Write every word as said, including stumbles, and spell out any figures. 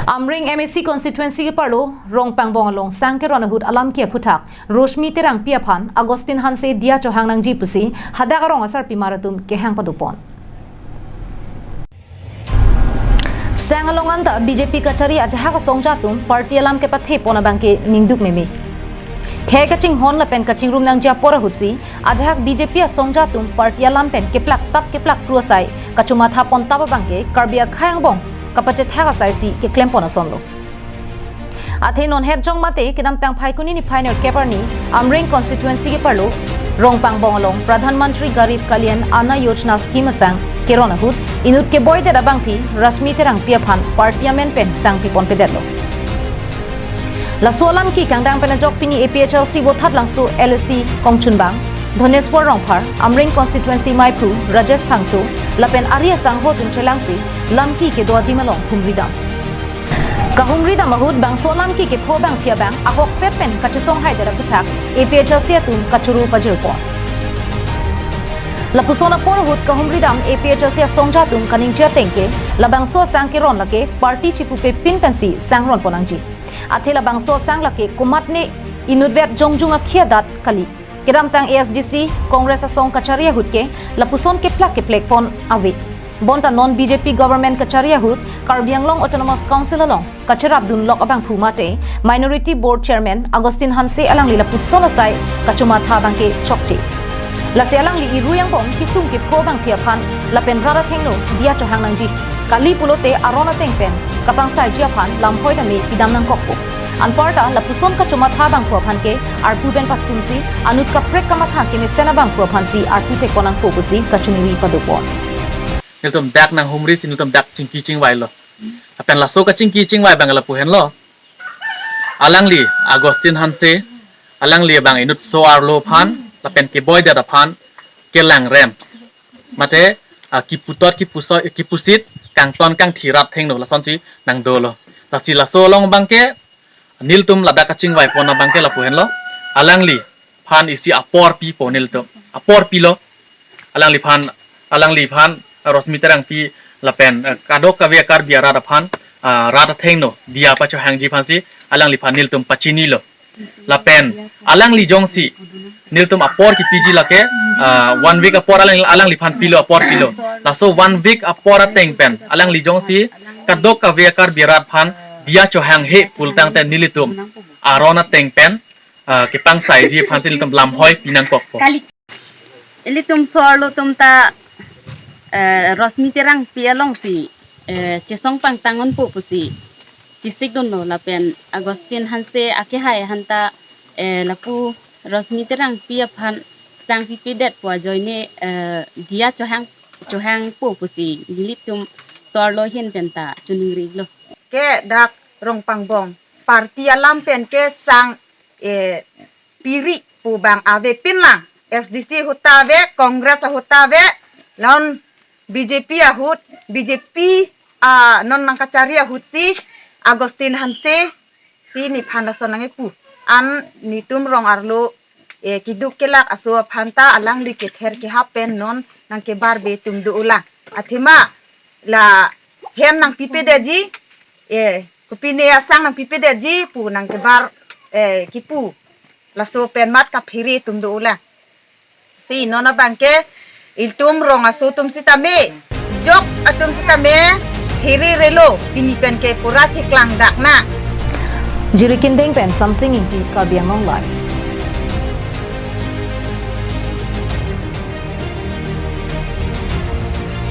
Amreng M A C constituency keparlo Rongpangbong along sang keron ahut alam ke aphuthak Rosmi Terangpi aphan Augustine Hanse diya chohang nangji pusi hadak arong asarpimar atum kehang padopon. Sang along anta B J P kachari ajahak asongja atum party alam kepathe pon abang ke ningduk meme. Khei kachinghon lapen kachingrum nangji apor ahutsi ajahak B J P asongja atum party alam pen keplak tap keplak kru asai kachomatha pon tap abang ke Karbi akhei angbong kapachethak asai si keklem pon asonlo. Athe non het jong mate kedamtang Phaikuni niphai nerkep arni Amreng constituency keparlo Rongpangbong along Pradhan Mantri Garib Kalyan Anna Yojana scheme asang keron ahut inut keboi det abangpi Rosmi Terangpi aphan party amen pen sang pipon pedetlo. Laso alam ke kangdang pen ajok pini A P H L C Vothatlangso L A C kongchunbang Dhaneswar Rongphar, Amreng constituency maiphu Rajesh Phangcho lapen ari asangho atum chelangsi lam ke kedo adim along humridam. Kahumridam ahut bangso alam ke kepho abangpi abang ahokpet pen kachesong hai det aphuthak A P H L C atum kachoro pajirpon. Lapuson apor ahut kahumridam A P H L C asongja atum kaningje ateng ke labangso asang keron lake party chipupepin pensi sang ronpon nangji. Athe labangso asang lake komatne inutvet jongjung akhei adat kali. Kedamtang A S D C Congress asong kachari ahut ke lapuson keplak keplek pon ave. Bonta non B J P government kachari ahut Karbi Anglong Autonomous Council along kacherapdun lok abangphu mate Minority Board Chairman Augustine Hanse alangli lapuson asai kachomatha abang ke chokche. Lasi alangli irui angbong kesung kepho abangpi aphan lapen rat athengno diya chohang nangji. Kali pulote aron ateng pen kapangsaiji aphan lamhoi dame pidam nangkokpo. Anparta lapuson kachomatha abangphu aphan ke arpu pen pasunsi anut kaprek kamatha kemesen abangphu aphansi arpu pekon nangpo pusi kachiningri padopon. Nelitum dak nanghumrisi nelitum dak chingki chingvailo. Lapen laso kachingki chingvai abang lapu henlo. Alangli Augustine Hanse, alangli abang inut so-arlo aphan lapen keboi det aphan kelangrem. Mate, ah, kiputot, kipuso-, kipusit, kangton kangthi rat athengno lasonsi nangdolo. Lasi laso along abang ke nelitum ladak kachingvai pon abang ke lapu henlo. Alangliphan isi apor pipo nelitum. Apor pilo. Alangliphan, alangliphan, ah, Rosmi Terangpi lapen, eh, kadokave Karbi arat aphan, ah, rat athengno diya pachohangji aphansi alangliphan nelitum pachinilo. Lapen alangli jongsi nelitum apor kipiji lake, ah, one week apor alang, alangliphan pilo, apor pilo. Laso one week apor ateng pen alangli jongsi kadokave Karbi arat aphan diya chohanghe pulotangte nelitum aron ateng pen, ah, kepangsaiji aphansi nelitum lamhoi pinangkokpo. Ilitum so-arlo atum ta, eh, Rosmi Terangpi alongsi, eh, chesong pangtang unpo pusi chesikdunlo lapen Augustine Hanse akehai aphanta, eh, lapu Rosmi Terangpi aphan sang pipedet pu ajoine, eh, diya chohang, chohangpo pusi nelitum so-arlo ahin pen ta chiningrilo. Ke dak Rongpangbong party alam pen ke sang, eh, piri pu abang avepinlang. S D C ahut ta ave, Congress ahut ta ave, non B J P ahut, B J P, ah, non nangkachari ahutsi Augustine Hanse si nephan lason nangkipu. An netum rong arlo, eh, keduk kelak aso aphanta alangli kether kehap pen non nangkebarbe atum do-olang. Athema lahem nangpipedetji, eh, kopine asang nangpipedetji pu nangkebar, eh, kipu. Laso pen mat kaphere atum do-olang. Si non abang ke ilitum rong aso atum sitame, jok atum sitame, phererelo, pini pen ke pura cheklangdak nang. Jirikindeng pen Samsing Ingti, Karbi Anglong Live.